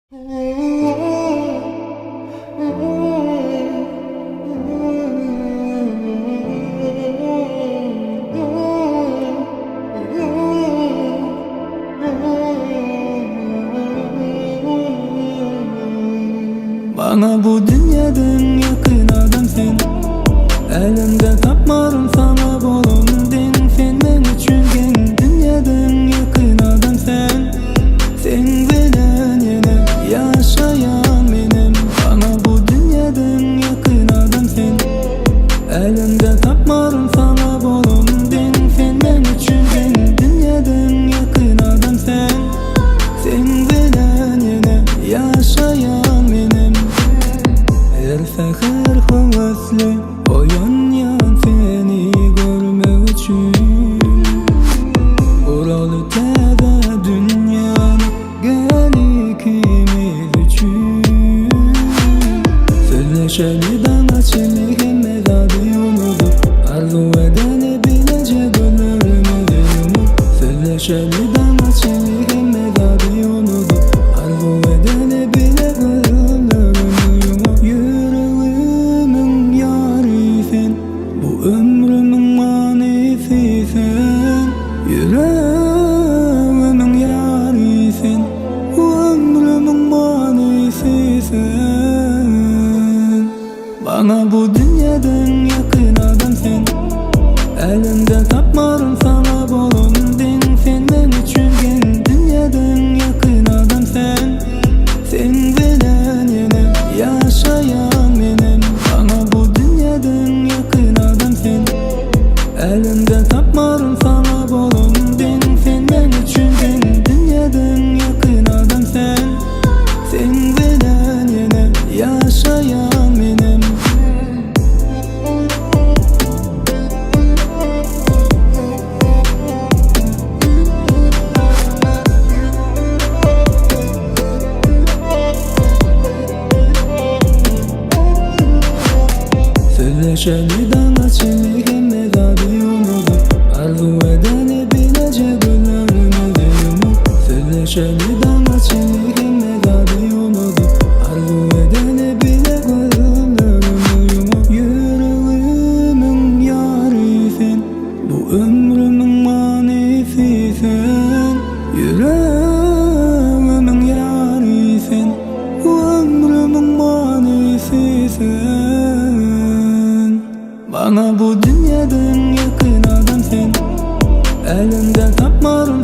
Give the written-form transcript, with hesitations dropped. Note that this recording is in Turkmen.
Maňa bu dünýede iň ýakyn adam sen. Älemde tapmaryn saňa bolan deň. Sen meň üçin geň. Dünýede iň ýakyn adam sen. Seň bilen ýene ýaşaýan menem. Maňa bu dünýede iň ýakyn adam sen. Älemde tapmaryn saňa bolan deň. Sen meň üçin geň. Dünýede iň ýakyn adam sen. Seň bilen ýene ýaşaýan menem. Her säher höwesli oýanýan seni görmek üçin. Guraly täze dünýäni gel ikimiz üçin. Sözleşeli daňa çenli hemme zady unudyp. Arzuw edeli bileje gözlerimizi ýumup. Sözleşeli daňa çenli hemme zady unudyp. Arzuw edeli bile gözlerimizi ýumup. Ýüregimiň ýary sen, bu ömrümiň manysy sen. Ýüregimiň ýary sen, bu ömrümiň manysy sen. Maňa bu dünýede iň ýakyn adam sen. Älemde tapmaryn saňa bolan deň. Sen meň üçin geň. Dünýede iň ýakyn adam sen. Seň bilen ýene ýaşaýan menem. Maňa bu dünýede iň ýakyn adam sen. Älemde tapmaryn saňa bolan deň. Sen meň üçin geň. Dünýede iň ýakyn adam sen. Seň bilen ýene ýaşaýan menem. Sözleşeli daňa çenli hemme zady unudyp. Arzuw edeli bileje gözlerimizi ýumup. Sözleşeli daňa çenli hemme zady unudyp. Arzuw edeli bile gözlerimizi ýumup. Ýüregimiň ýary sen, bu ömrümiň manysy sen. Ýüregimiň ýary sen, bu ömrümiň manysy sen. Maňa bu dünýede iň ýakyn adam sen. Älemde tapmaryn.